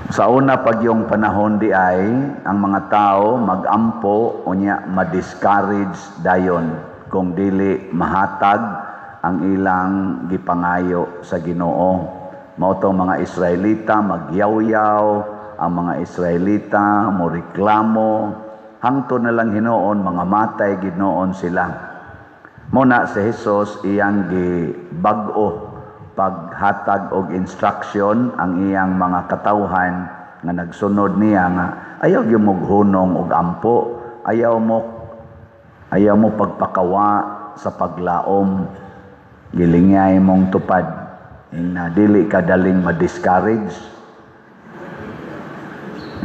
Sa una pag yung panahon di ay ang mga tao magampo, unya ma-discourage dayon kung dili mahatag ang ilang gipangayo sa Ginoo. Mao tong mga Israelita magyawyaw, ang mga Israelita mo reklamo, hangtod na lang hinuon mga matay ginoon sila. Muna si Jesus iyang gibag-o paghatag og instruction ang iyang mga katawhan nga nagsunod niya nga ayaw gyud moghunong og ampo, ayaw mo pagpakawa sa paglaom, gilingay mong tupad na dili ka daling ma-discourage,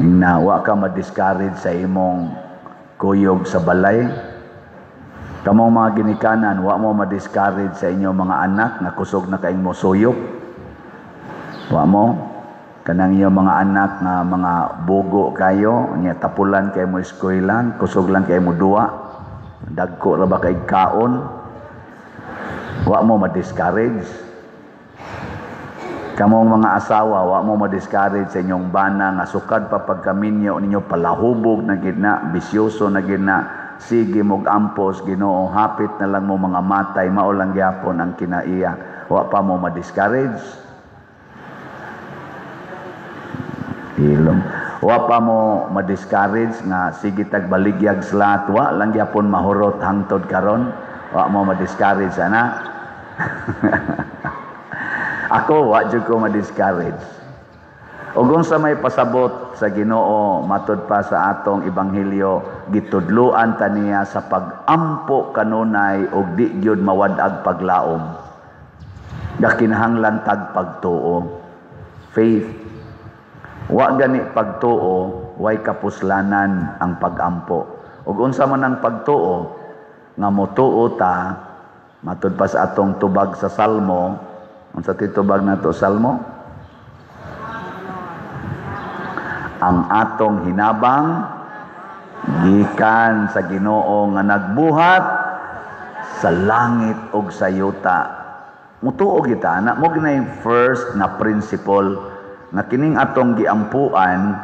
na wa ka ma-discourage sa imong kuyog sa balay. Kamong mga ginikanan, wa mo ma-discourage sa inyong mga anak nga kusog na kaing mo suyop. Wa mo kanang inyong mga anak nga mga bugo kayo, nya tapulan kay mo eskwela, kusog lang kay mo duwa. Dagko ra ba kay kaon? Wa mo ma-discourage. Kamong mga asawa, wa mo ma-discourage sa inyong bana nga sukad pa pagkaminyo ninyo palahubog na gid na, bisyoso na gid na. Sige mog ampos Ginoo, hapit na lang mo mga matay, mao lang gyapon ang kinaiya. Wa pa mo ma-discourage. Ilong. Wa pa mo ma-discourage nga sige tag baligyag slat, wa lang gyapon mahurot hangtod karon. Wa mo ma-discourage ana. Ako wa jud ko ma-discourage. Ug unsa may pasabot sa Ginoo matud pa sa atong ebanghelyo, gitudloan ta niya sa pag-ampo kanunay og di gyud mawad-ag paglaom. Gakinahanglan tag pagtuo, faith. Wa gani pagtuo, way kapuslanan ang pag-ampo. Ug unsa man ang pagtuo nga motuo ta matud pa sa atong tubag sa Salmo. Unsa titubag nato Salmo? Ang atong hinabang gikan sa Ginoo nga nagbuhat sa langit ug sa yuta. Mutuo kita ana mo ginay first na principle nga kining atong giampuan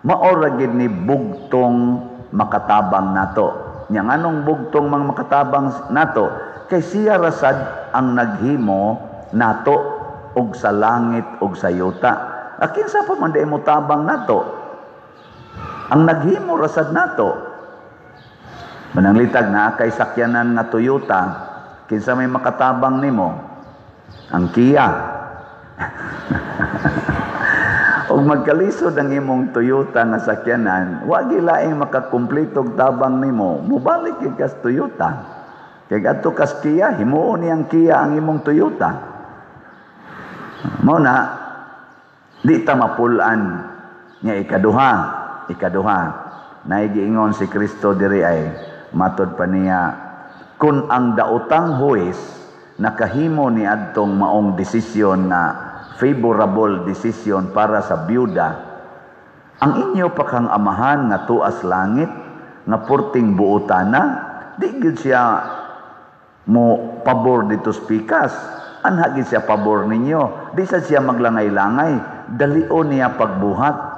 mao ra gid ni bugtong makatabang nato. Nya nganong bugtong mang makatabang nato? Kay siya rasad ang naghimo nato og sa langit og sa yuta. Kinsa pa man di mo tabang nato? Ang naghimo rasad nato. Mananglitag na kay sakyanan nga Toyota, kinsa may makatabang nimo? Ang Kia. Og magkalisod ang imong Toyota nga sakyanan, wa gilaing makakumpleto og tabang nimo, mobalik gid kas Toyota. Kay adto kas Kia, himuon niyang Kia ang imong Toyota. Mao na di ta mapul-an. Nya ikaduha naigiingon si Kristo diri ay matod pa niya kun ang daotang huwes nakahimo ni adtong maong desisyon nga favorable decision para sa byuda, ang inyo pa kang amahan nga tuas langit nga purting buotana, di gyud siya mo pabor dito spikas. Anha gid siya pabor ninyo, di sa siya maglangay-langay, dalion niya pagbuhat.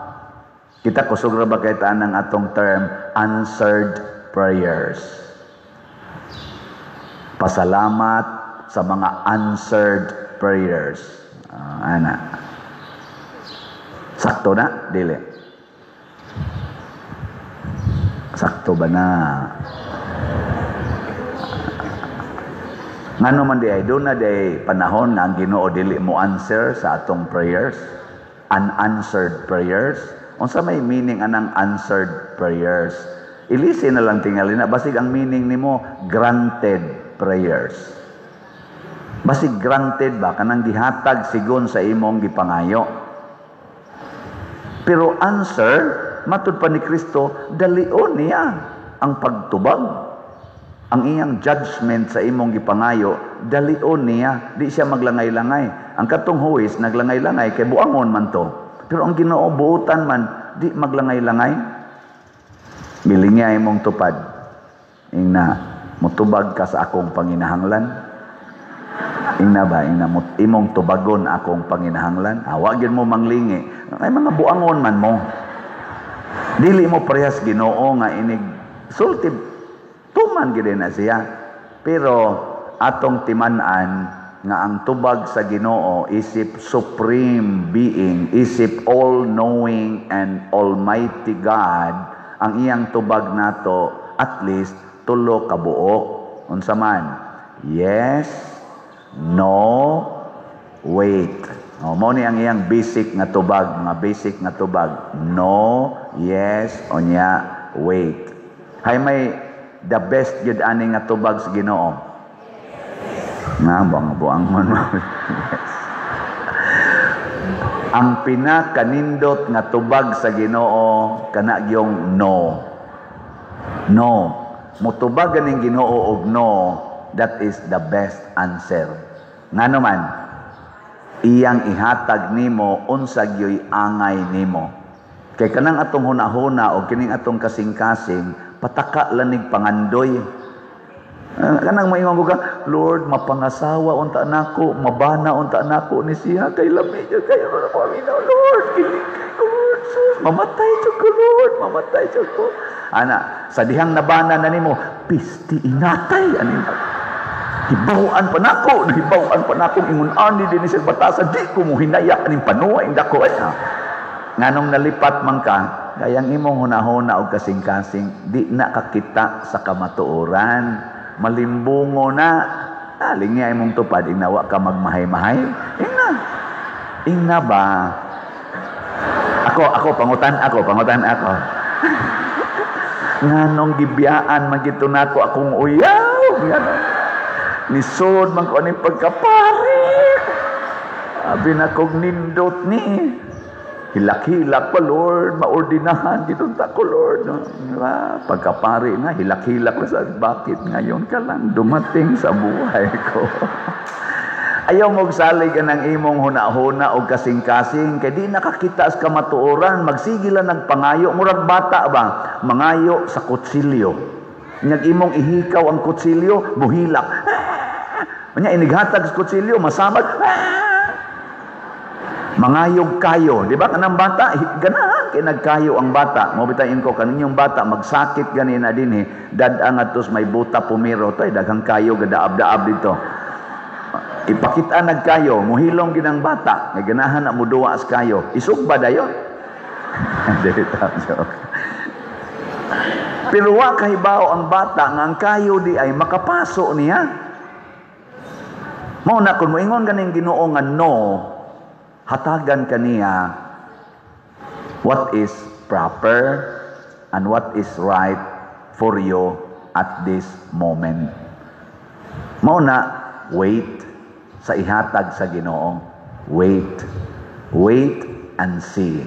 Kita kusog ra ba kay ang atong term answered prayers. Pasalamat sa mga answered prayers. Ana. Sakto na? Dili. Sakto ba na? Ngano man di ay doon na di panahon na ang Ginoo dili mo answer sa atong prayers, unanswered prayers. Unsa may meaning anang answered prayers? Ilisi na lang tingali na basig ang meaning nimo granted prayers. Basig granted ba kanang gihatag sigon sa imong gipangayo. Pero answer matud pa ni Kristo dalion niya ang pagtubag. Ang iyang judgment sa imong gipangayo, dalion niya, di siya maglangay-langay. Ang katong huwis naglangay-langay kay buangon man to. Pero ang Ginoo buotan man, di maglangay-langay. Bilingya imong tupad. Ingna, mutubag ka sa akong panginahanglan. Ingna ba, ingna mo, imong tubagon akong panginahanglan? Ah, wa gyud mo manglingi. Ay, mga buangon man mo. Dili mo parehas Ginoo nga inig sulti, tuman gid na siya. Pero atong timan-an nga ang tubag sa Ginoo isip supreme being, isip all-knowing and almighty God, ang iyang tubag nato at least tulo ka buok. Unsa man? Yes, no, wait. O, mao ni ang iyang basic nga tubag, mga basic nga tubag. No, yes, onya wait. Hay may the best gyud ani nga tubag sa Ginoo. Nga buang buang man mo. Yes. Ang pinakanindot nga tubag sa Ginoo kana gyung no. No. Mutubag ganing Ginoo og no, that is the best answer. Ngano man, iyang ihatag nimo unsa gyoy angay nimo. Kay kanang atong hunahuna o kining atong kasing-kasing, pataka lanig pangandoy. Ah, kanang maingon ko ka, "Lord, mapangasawa unta nako, mabana unta nako ni siya, kay lami jud kayo na ko aminaw, Lord, kilig kay ko, Lord, sus, mamatay jud ko, Lord, mamatay jud ko." Ana, sa dihang nabana na nimo, pisti inatay, ani hibaw-an pa nako, nahibaw-an pa nako, ingon ani din siya batasan, di ko mo hinaya aning panuwa, dako ay. Ah. Nganong nalipat man ka, kayang imong hunahuna og kasing-kasing, di na kakita sa kamatuoran. Malimbungo na. Ah, lingya imong tupad, ingnawa ka magmahay-mahay. Ingna. Ingna ba? Ako, pangutan ako, pangutan ako. Nganong gibiyaan man gito nako akong uyaw? Nganong nisod man ko aning pagkapari. Abi na kog nindot ni. Hilak-hilak pa, Lord, maordinahan dito ta ko, Lord. No? Diba? Pagkapari na, hilak-hilak na sa, bakit ngayon ka lang dumating sa buhay ko? Ayaw mo salig ang imong huna-huna o kasing-kasing, kay di nakakita sa kamatuoran, magsige lang nagpangayo, murag bata ba, mangayo sa kutsilyo. Nyag imong ihikaw ang kutsilyo, muhilak. Nya inighatag sa kutsilyo, masamad. Mangayog kayo, di ba? Kanang bata, ganahan kay nagkayo ang bata. Mo bitayin ko kaninyong bata magsakit ganina dinhi, dad-a ngadto may buta pumiro toy daghang kayo gadaab-daab dito. Ipakita nagkayo, muhilong ginang bata, nga ganahan na muduwa sa kayo. Isugba dayon. Dili ta joke. Pero wa kahibaw ang bata nga ang kayo di ay makapaso niya. Mao na kung moingon ganing Ginoo nga no, hatagan kaniya what is proper and what is right for you at this moment. Mao na, wait sa ihatag sa Ginoo. Wait. Wait and see.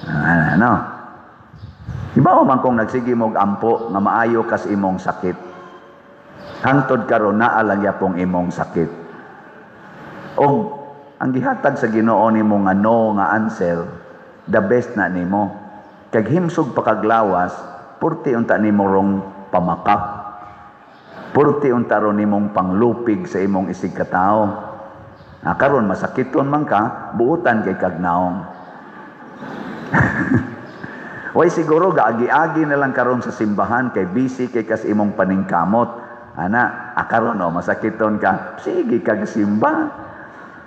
Ano? Iba man kung nagsige mog ampo nga maayo kas imong sakit. Hangtod karon naa lang yapong imong sakit. Og ang gihatag sa Ginoo nimo nga no nga answer, the best na nimo. Kag himsog pa kaglawas, purti unta nimo rong pamakak. Purti unta ron nimong panglupig sa imong isig katawo. Ah, karon masakiton man ka, buutan kay kag naong. Way siguro gaagi-agi na lang karon sa simbahan kay busy kay kas imong paningkamot. Ana, akaron no, masakiton ka, sige kag simba.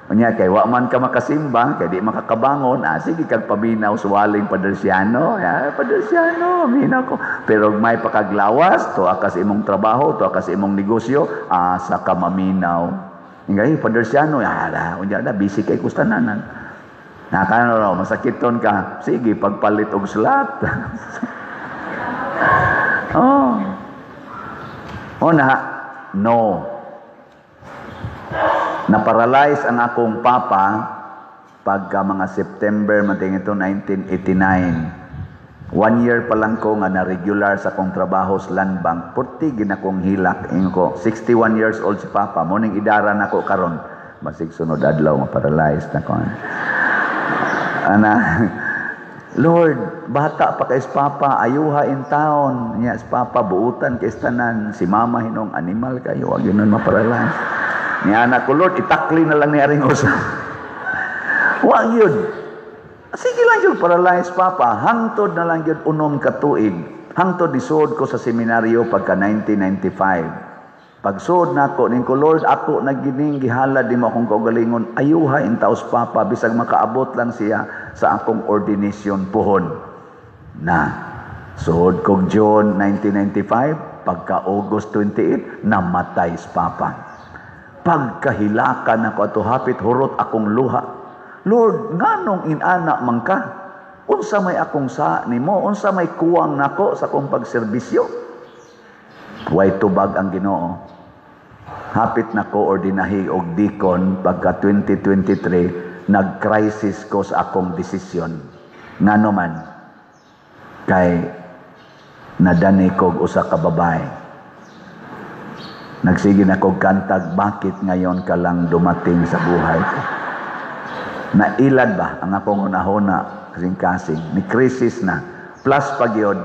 Unya kay wa man ka makasimba, kay di makakabangon, ah, sige kag paminaw suwaling Padre Siano. Ya, Padre Siano, minaw ko. Pero may pakaglawas, tuwa ka sa imong trabaho, tuwa ka sa imong negosyo, asa ka maminaw. Ingay, Padre Siano, ya, unya na, busy kay kustananan. Nakano raw, masakiton ka, sige, pagpalit og slot. Oh. O na, no. Naparalyze ang akong papa pagka mga September mating ito 1989. One year pa lang ko nga na regular sa akong trabaho sa Land Bank. Purti ginakong hilak. Ingon ko, 61 years old si papa. Morning idara na ko karon. Basig sunod adlaw ma-paralyzed na ko. Ana, Lord, bata pa kay papa, ayuha in town. Nya si papa buutan kay tanan, si mama hinong animal kayo, wag yun ma-paralyze. Niya anak ko, "Lord, itakli na lang ni aring usa." Wa yun. Sige lang yun, paralyzed papa. Hangtod na lang yun 6 ka tuig. Hangtod nisuod ko sa seminaryo pagka 1995. Pagsuod nako ning ko, "Lord, ako nagining gihalad nimo akong kaugalingon, ayuha intaos papa, bisag makaabot lang siya sa akong ordination puhon." Na suod kog June 1995, pagka August 28 namatay si papa. Pagkahilakan ako ato, hapit hurot akong luha. "Lord, nganong inana man ka? Unsa may akong sa nimo? Unsa may kuwang nako sa akong pagserbisyo?" Way tubag ang Ginoo. Hapit na ko ordinahi og deacon pagka 2023, nag-crisis ko sa akong desisyon. Ngano man? Kay nadani kog usa ka babae. Nagsige na kog kantag, "Bakit ngayon ka lang dumating sa buhay ko?" Nailad ba ang akong unahona kasing-kasing? Ni crisis na. Plus pagyod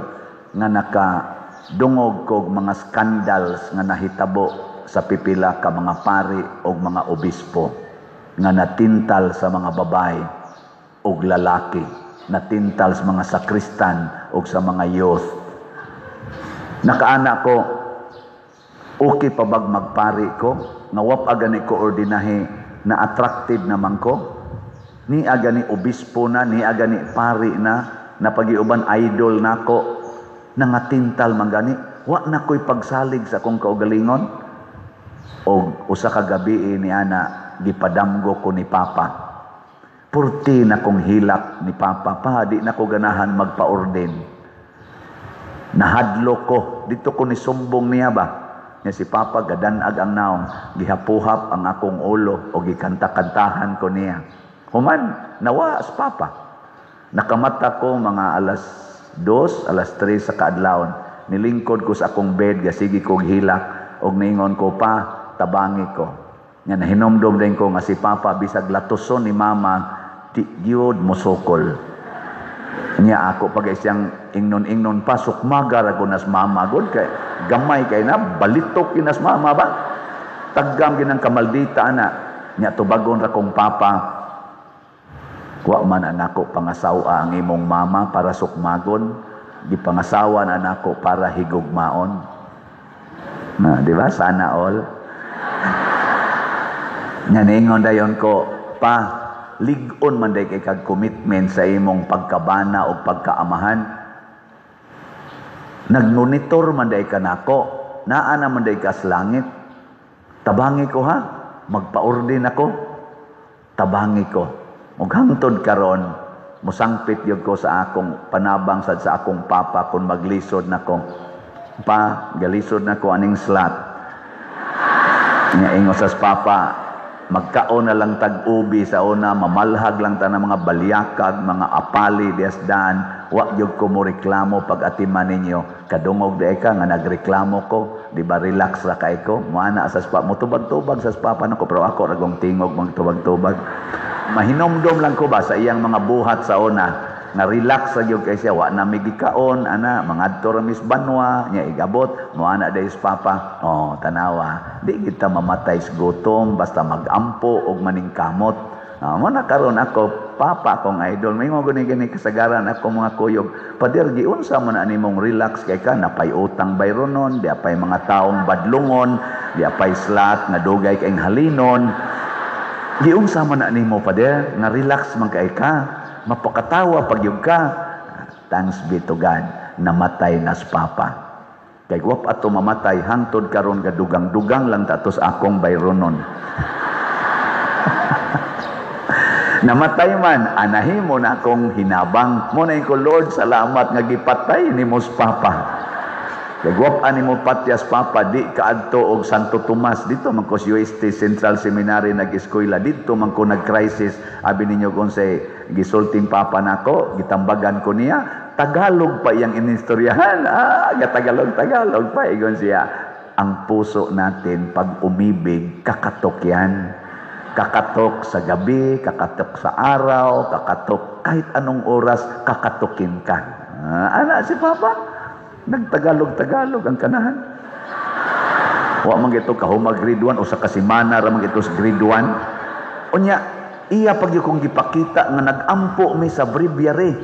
nga nakadungog kog mga scandals nga nahitabo sa pipila ka mga pari o mga obispo nga natintal sa mga babae o lalaki, natintal sa mga sakristan o sa mga youth. Nakaana ko, okay pa bag magpari ko? Nga wa pa gani ko ordinahe na attractive naman ko? Ni agani obispo na, ni agani pari na, napagiuban idol nako, nangatintal man gani, wa na ko'y pagsalig sa akong kaugalingon. Og usa ka gabi ni ana, gipadamgo ko ni Papa. Purti na kong hilak ni Papa, pa di na ko ganahan magpa-ordain. Nahadlo ko, dito ko ni sumbong niya ba? Nga si Papa gadanag ang naong, gihapuhap ang akong ulo o gikanta-kantahan ko niya. Human, nawa as Papa. Nakamata ko mga 2:00, 3:00 sa kaadlawon. Nilingkod ko sa akong bed, gasigi kog hilak, og ningon ko, "Pa, tabangi ko." Nga nahinomdom din ko nga si Papa, bisag latuson ni Mama, di gyud mosukol. Nya ako pag siyang ingnon-ingnon pa, sukmaga ra ko nas mama god kay gamay kay na balitok kinas mama ba. Tagam ginang kamaldita ana. Nya tubagon ra kong papa, "Wa man anako pangasawa ang imong mama para sukmagon, gipangasawa na nako para higugmaon." Na, di ba? Sana all. Nya ningon dayon ko, "Pa, lig-on man day kay kag commitment sa imong pagkabana o pagkaamahan. Nagmonitor man day ka nako, naa na man day ka sa langit. Tabangi ko ha, magpa-ordin ako. Tabangi ko." Ug hangtod karon, musangpit gyud ko sa akong panabang sad sa akong papa kung maglisod nako. "Pa, galisod nako aning slot." Nya ingon sa papa, "Magkaon na lang tag ubi sa una, mamalhag lang ta ng mga balyakag, mga apali diasdan, wa gyud ko mo reklamo pag atiman ninyo. Kadungog di ka nga nagreklamo ko, di ba relax ra kay ko?" Moana sa spa, motubag-tubag sa papa nako, pero ako ra gong tingog magtubag-tubag. Mahinomdom lang ko ba sa iyang mga buhat sa una, nga relax sa gyud kay siya, wa na mi gikaon ana, mangadto ra mis banwa, nya igabot moana dayos papa, "Oh, tanawa, di kita mamatay sa gutom basta magampo og maningkamot." Mo na karon ako papa akong idol. Maingon gani gani kasagaran ako mga kuyog, "Pader, giunsa man na nimong relax kay ka, napay utang bayronon, di apay mga taong badlungon, di apay slat nga dugay kay halinon. Giunsa man na nimo, pader, nga relax man kay ka, mapakatawa pag yun ka?" Thanks be to God, namatay na si Papa. Kay wap ato mamatay, hangtod karon gadugang-dugang lang tatos akong bayronon. Namatay man, anahimo na akong hinabang. Mo na ko, "Lord, salamat nga gipatay ni mo si Papa. Kay wap ani mo patyas Papa, di kaadto og Santo Tomas." Dito man ko sa UST Central Seminary nag-eskwela, dito man ko nag-crisis. Abi ninyo kung say gisulting Papa nako, gitambagan ko niya, Tagalog pa iyang inistoryahan. Ah, Tagalog, Tagalog pa. Igon siya, ang puso natin pag umibig, kakatok yan. Kakatok sa gabi, kakatok sa araw, kakatok kahit anong oras, kakatokin ka. Ah, ana si Papa. Nagtagalog-tagalog ang kanahan. Wa man gito kahuma grade 1, usa ka semana ra man gito sa grade 1. Unya iya pag kong gipakita nga nag-ampo mi sa breviary.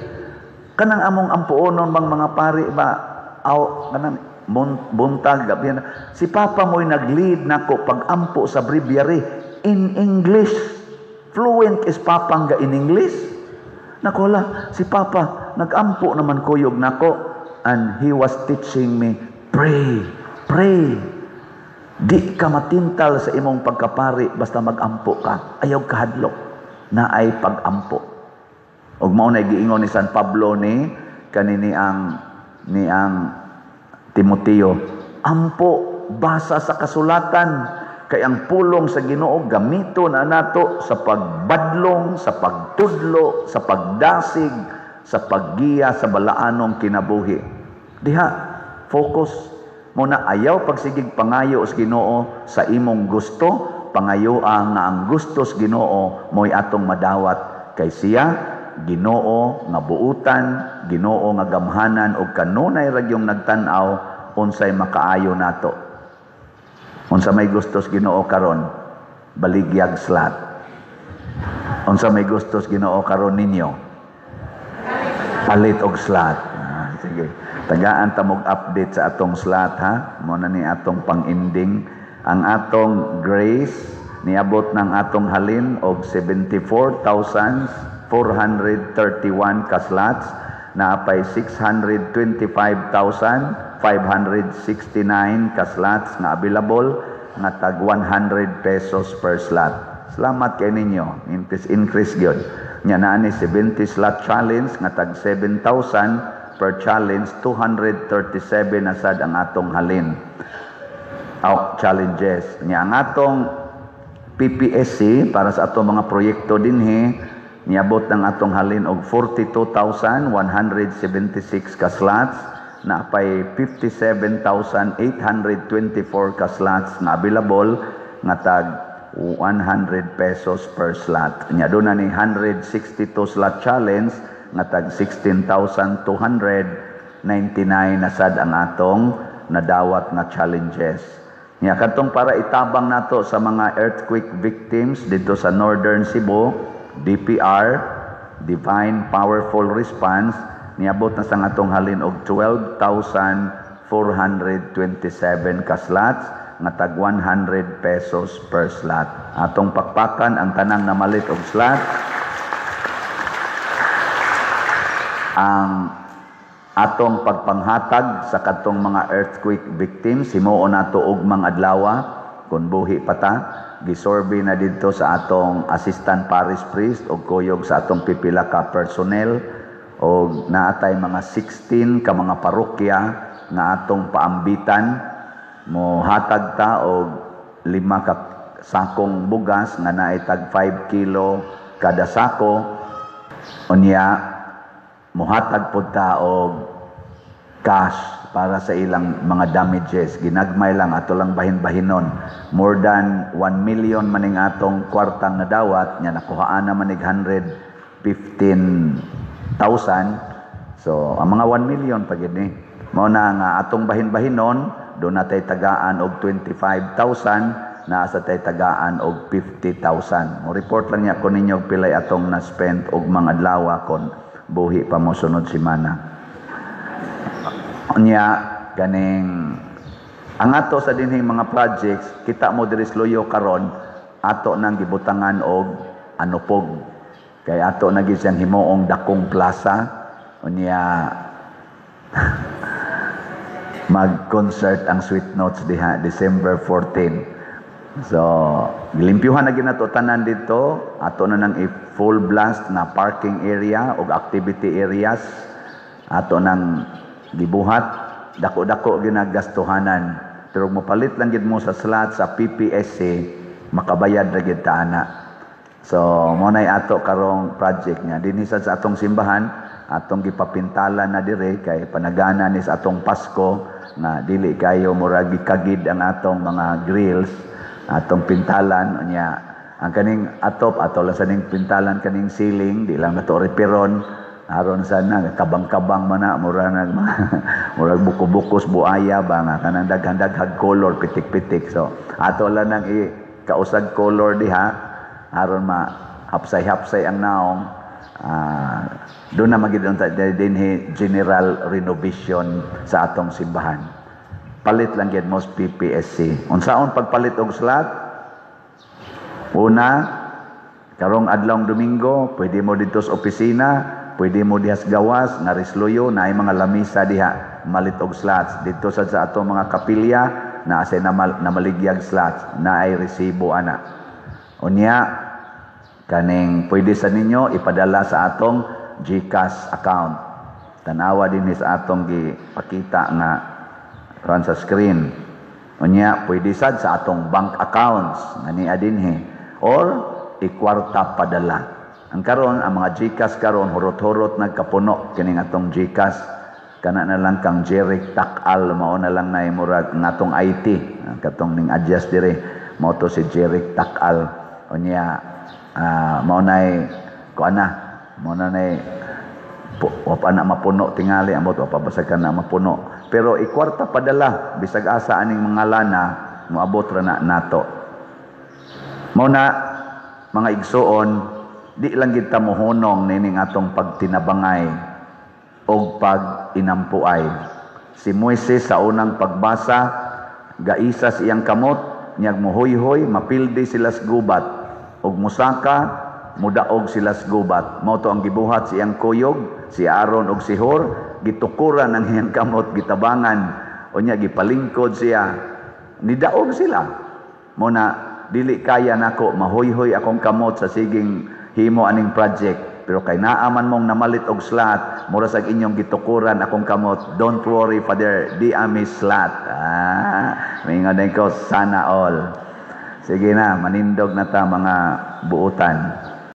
Kanang among ampuonon bang mga pari ba aw kanang buntag gabi na. Si Papa mo'y nag-lead nako pag-ampo sa breviary in English. Fluent is Papa nga in English. Nakola, si Papa nag-ampo naman kuyog nako and he was teaching me, "Pray, pray. Di ka matintal sa imong pagkapari basta mag-ampo ka. Ayaw kahadlok na ay pag-ampo." Og mao na giingon ni San Pablo ni kanini ang ni ang Timoteo, "Ampo, basa sa kasulatan, kay ang pulong sa Ginoo gamito na nato sa pagbadlong, sa pagtudlo, sa pagdasig, sa paggiya sa balaanong kinabuhi." Diha, focus mo na, ayaw pagsigig pangayo sa Ginoo sa imong gusto, pangayo nga ang gusto sa Ginoo mo'y atong madawat, kay siya Ginoo nga buutan, Ginoo nga gamhanan ug kanunay ra gyung nagtan-aw unsay makaayo nato. Unsa may gusto sa Ginoo karon? Baligyag slot. Unsa may gusto sa Ginoo karon ninyo? Palit og slot. Ah, sige. Tagaan ta mog update sa atong slot, ha. Mo na ni atong pang-ending. Ang atong grace, niabot ng atong halin og 74,431 ka slots, naapay 625,569 ka slots nga available nga tag 100 pesos per slot. Salamat kay ninyo. Increase, increase gyud. Nya naa ni 70 slot challenge nga tag 7,000 per challenge, 237 na sad ang atong halin. Out challenges. Nya ang atong PPSC para sa atong mga proyekto dinhi, niabot ng atong halin og 42,176 ka slots, naapay 57,824 ka slots nga available nga tag 100 pesos per slot. Nya doon na ni 162 slot challenge nga tag 16,299 na sad ang atong nadawat nga challenges. Nya kadtong para itabang nato sa mga earthquake victims dito sa Northern Cebu, DPR, Divine Powerful Response, niabot na sa atong halin og 12,427 ka slots nga tag 100 pesos per slot. Atong pakpakan ang tanang namalit og slot. Ang atong pagpanghatag sa kadtong mga earthquake victims himuon nato ugmang adlawa kun buhi pa ta. Gisurvey na didto sa atong assistant parish priest og kuyog sa atong pipila ka personnel, og naatay mga 16 ka mga parokya nga atong paambitan. Mohatag ta og 5 ka sakong bugas nga naay tag 5 kilo kada sako. Unya mohatag pud ta og cash para sa ilang mga damages. Ginagmay lang, ato lang bahin-bahinon. More than 1 million maning atong kwartang nadawat, nya nakuhaan na manig 115,000. So, ang mga 1 million pag ini. Mao na nga atong bahin-bahinon, doon natay tagaan og 25,000, naa sa tay tagaan og 50,000. Mo report lang niya kun ninyo pilay atong na-spend og mga adlaw kon buhi pa mo sunod semana. Unya ganing ang ato sa dinhing mga projects, kita mo diri sa Luyo karon, ato nang gibutangan og anupog. Kay ato na gyud siyang himuong dakong plaza. Unya mag-concert ang Sweet Notes diha December 14. So, gilimpyuhan na gyud nato tanan dito, ato na nang i-full blast na parking area ug activity areas. Ato nang gibuhat, dako-dako ginagastuhanan. Pero mopalit lang gid mo sa slot sa PPSC, makabayad ra gid ta ana. So, mo nay ato karong project niya. Dinhi sad sa atong simbahan, atong gipapintalan na dire kay panagana ni sa atong Pasko nga dili kayo murag gikagid ang atong mga grills, atong pintalan. Unya ang kaning atop, ato lang sa ning pintalan kaning ceiling, di lang nato reperon. Aron sana kabang-kabang man na, mura nag murag buko-bukos buaya ba nga kanang daghan-daghag color, pitik-pitik. So ato lang nang i kausag color diha aron ma hapsay-hapsay ang naong. Doon na magid unta dinhi general renovation sa atong simbahan. Palit lang gyud mo PPSC. Unsaon pagpalit og slot? Una, karong adlawng Domingo, pwede mo dito sa opisina, pwede mo diha sa gawas nga risloyo, naay mga lamisa diha, malit og slots. Dito sa atong mga kapilya na sa namaligyag slots, naay resibo ana. Unya, kaning pwede sa ninyo ipadala sa atong GCash account. Tanawa din sa atong gipakita nga ran sa screen. Unya, pwede sad sa atong bank accounts nga niya dinhi or ikwarta padala. Ang karon, ang mga GCash karon hurot-hurot nagkapuno kining atong GCash. Kana na lang kang Jeric Takal mao na lang nay murag ngatong IT katong ning adjust dire, mao to si Jeric Takal. Unya, mao nay kuan na, mao na nay wa pa na mapuno tingali, ambot wa pa basag ka na mapuno. Pero ikwarta padala bisag asa aning mga lana, moabot ra na nato. Mao na, mga igsuon, di lang gid ta mohunong nining atong pagtinabangay og pag-inampuay. Si Moises sa unang pagbasa, gaisa sa iyang kamot, niyag muhoyhoy, mapildi sila sa gubat. Og musaka, mudaog sila sa gubat. Mao to ang gibuhat sa iyang kuyog, si Aaron og si Hur, gitukuran ang iyang kamot, gitabangan. Unya gipalingkod siya, nidaog sila. Mao na dili kaya nako mahoyhoy akong kamot sa siging himo aning project. Pero kay naa man mong namalit og slot, mura sa inyong gitukuran akong kamot. Don't worry, Father, di ami slot. Ah, mingon ko, sana all. Sige na, manindog na ta, mga buutan.